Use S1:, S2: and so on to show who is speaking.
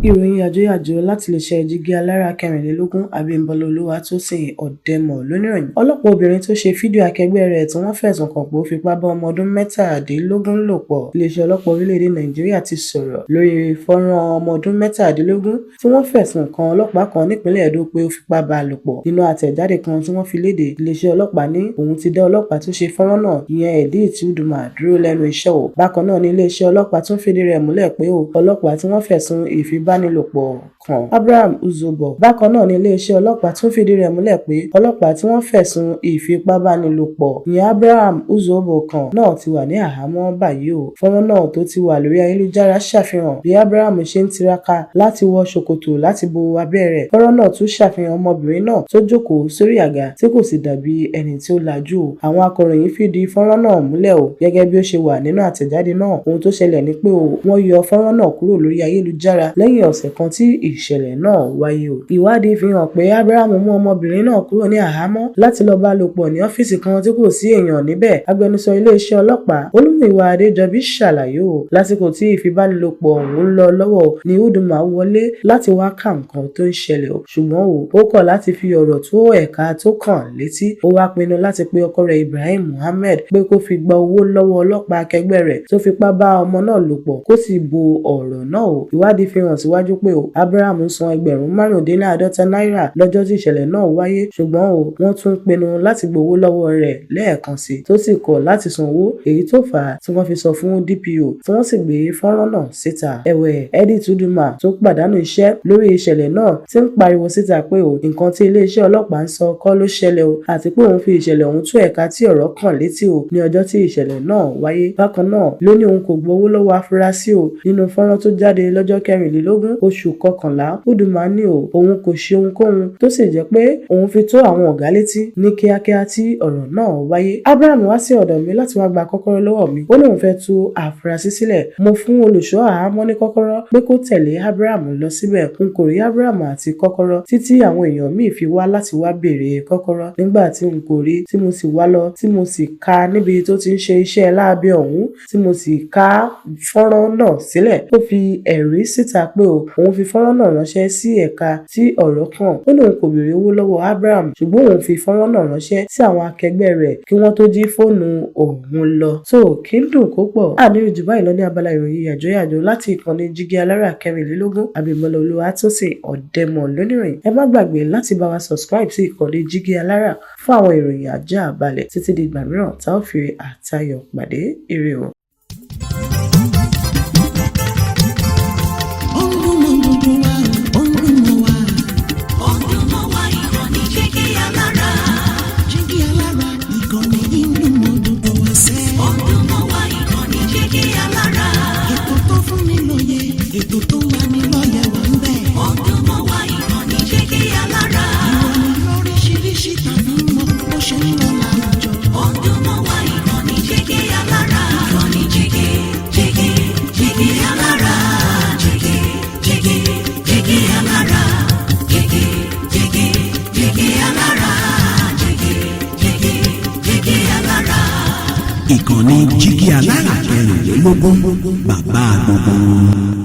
S1: Ìròyìn yàjóyàjó láti iléeṣẹ́ Jígí Alára 24, Abímbọ́lá Olúwatósìn Òdèmọ̀ lóníròyìn. Ọlọ́pàá obìnrin tó ṣe fídíò akẹgbẹ́ rẹ̀ tí wọ́n fẹ̀sùn kàn pé ó fipá bá ọmọ ọdún 17 lò pọ̀. Iléeṣẹ́ ọlọ́pàá orílẹ̀-èdè Nàìjíríà ti sọ̀rọ̀ lórí fọ́nrán ọmọ ọdún 17 tí wọ́n fẹ̀sùn kan ọlọ́pàá kan nípínlẹ̀ Ẹdó pé ó fipá bá a lò pọ̀. Nínú àtẹ̀jáde kan tí wọ́n fi léde, iléeṣẹ́ ọlọ́pàá ní òun ti dá ọlọ́pàá tó ṣe fọ́nrán náà, ìyẹn Edith Uduma, dúró lẹ́nu iṣẹ́ o. Bákan náà ni iléeṣẹ́ ọlọ́pàá tún fìdí rẹ̀ múlẹ̀ pé ó ọlọ́pàá tí wọ́n fẹ̀sùn ìfipábánilòpọ̀ kan, Abraham Uzobo. Bákan náà ni iléeṣẹ́ ọlọ́pàá tún fìdí rẹ̀ múlẹ̀ pé ọlọ́pàá tí wọ́n fẹ̀sùn ìfipábánilòpọ̀, ìyẹn Abraham Uzobo kan náà ti wà ní àhámọ́ báyìí o. Fọ́nrán náà tó ti wà lórí ayélujára ṣàfihàn bí Abraham ṣe ń tiraka láti wọ ṣòkòtò láti bo abẹ́ rẹ̀. Fọ́nrán náà tún ṣàfihàn ọmọbìnrin náà tó jókòó sórí àga tí kò sì dàbí ẹni tí ó lajú o. Àwọn akọ̀ròyìn fìdí fọ́nrán náà múlẹ̀ o gẹ́gẹ́ bí ó ṣe wà nínú àtẹ̀jáde náà. Ohun tó ṣẹlẹ̀ ni pé o wọ́n yọ fọ́nrán náà kúrò lórí ayélujára lẹ́yìn ọ̀sẹ̀ kan tí ìṣẹ̀lẹ̀ náà wáyé o. Ìwádìí fi hàn pé Abraham mú ọmọbìnrin náà kúrò ní àhámọ́ láti lọ bá lò pọ̀ ní ọ́fíìsì kan tí kò sí èèyàn níbẹ̀. Agbẹnusọ iléeṣẹ́ ọlọ́pàá Olúmúyìwá Adéjọbí ṣàlàyé o. Lásìkò tí ìfipábánilòpọ̀ ọ̀hún ń lọ lọ́wọ́ ni Uduma wọlé láti wá ka nǹkan tó ń ṣẹlẹ̀ o. Ṣùgbọ́n o, ó kọ̀ láti fi ọ̀rọ̀ tó ẹ̀ka tó kàn létí. Ó wá pinnu láti pe ọkọ rẹ̀ Ibrahim Muhammed pé kó fi gba owó lọ́wọ́ ọlọ́pàá akẹgbẹ́ rẹ̀ tó fipá bá ọmọ náà lò pọ̀ kó sì bo ọ̀rọ̀ náà o. Ìwádìí fi hàn síwájú pé o Abraham san 50,000 náírà lọ́jọ́ tí ìṣẹ̀lẹ̀ náà wáyé, ṣùgbọ́n o wọ́n tún pinnu láti gbowó lọ́wọ́ rẹ̀ lẹ́ẹ̀kan sí tó sì kọ̀ láti san owó, èyí tó fà á tí wọ́n fi sọ fún DPO tí wọ́n sì gbé fọ́nrán náà síta. Ẹ̀wẹ̀, Edith Uduma tó pàdánù iṣẹ́ lórí ìṣẹ̀lẹ̀ náà ti ń pariwo síta pé o nǹkan tí iléeṣẹ́ ọlọ́pàá ń sọ kọ́ ló ṣẹlẹ̀ o, àti pé òun fi ìṣẹ̀lẹ̀ ọ̀hún tó ẹ̀ka tí ọ̀rọ̀ kàn létí o ní ọjọ́ tí ìṣẹ̀lẹ̀ náà wáyé. Bákan náà ló ní òun kò gbowó lọ́wọ́ afurasí o. Nínú fọ́nrán tó jáde lọ́jọ́ 24 oṣù kọkànlá, Uduma ní o òun kò ṣe ohunkóhun tó sì jẹ́ pé òun fi tó àwọn ọ̀gá létí ní kíákíá tí ọ̀rọ̀ náà wáyé. Abraham wá sí ọ̀dọ̀ mi láti wá gba kọ́kọ́rọ́ lọ́wọ́ mi. Ó lóun fẹ́ tú àfúrásì sílẹ̀. Mo fún olùṣọ́ àhámọ́ ní kọ́kọ́rọ́ pé kó tẹ̀lé Abraham lọ síbẹ̀. N kò rí Abraham àti kọ́kọ́rọ́ títí àwọn èèyàn míì fi wá láti wá béèrè kọ́kọ́rọ́. Nígbà tí n kò rí tí mo sì wá lọ tí mo sì ká níbi tó ti ń ṣe iṣẹ́ láabi ọ̀hún tí mo sì ká fọ́nrán náà sílẹ̀. Ó fi ẹ̀rí síta pé o òun fi fọ́nrán náà ránṣẹ́ sí ẹ̀ka tí ọ̀rọ̀ kàn. Ó lóun kò béèrè owó lọ́wọ́ Abraham, ṣùgbọ́n òun fi fọ́nrán náà ránṣẹ́ sí àwọn akẹgbẹ́ rẹ̀ kí wọ́n tó jí fóònù òun lọ. Tó kí ń dùn kó pọ̀. Àní jù báyìí lọ ní abala ìròyìn yàjóyàjó láti ìkànnì Jígí Alára 24, Abímbọ́lá Olúwatósìn Òdèmọ̀ lóníròyìn. Ẹ má gbàgbé láti bá wa subscribe sí ìkànnì Jígí Alára fún àwọn ìròyìn ajá balẹ̀ títí di ìgbà mìíràn tá ó fi àtayọ̀ pàdé. Ire o.
S2: Ó ń dún mọ́ gbogbo wa, ó ń dún mọ́ wa.
S3: Ó ń dún mọ́ wa, ìkànnì Jígí Alára.
S2: Jígí Alára, ìkànnì yìí ń dún mọ́ gbogbo wa sẹ́.
S3: Ó ń dún mọ́ wa, ìkànnì Jígí Alára.
S2: Ètò tó fún ni lóye, ètò tó ń lani lọ́yẹ̀ wà ń bẹ̀.
S3: Ó ń dún mọ́ wa, ìkànnì Jígí Alára.
S2: Ìròyìn lóríṣiríṣi tàbí mọ́ bó ṣe ń lọ láwùjọ.
S3: Ó ń dún mọ́ wa, ìkànnì Jígí Alára. Ìkànnì Jígí, Jígí, Jígí Alára. Jígí, Jígí, Jígí Alára. Jígí, Jígí, Jígí Alára. Jígí, Jígí, Jígí Alára.
S4: Ìkànnì Jígí Alára 24, bàbá gbogbo wọn.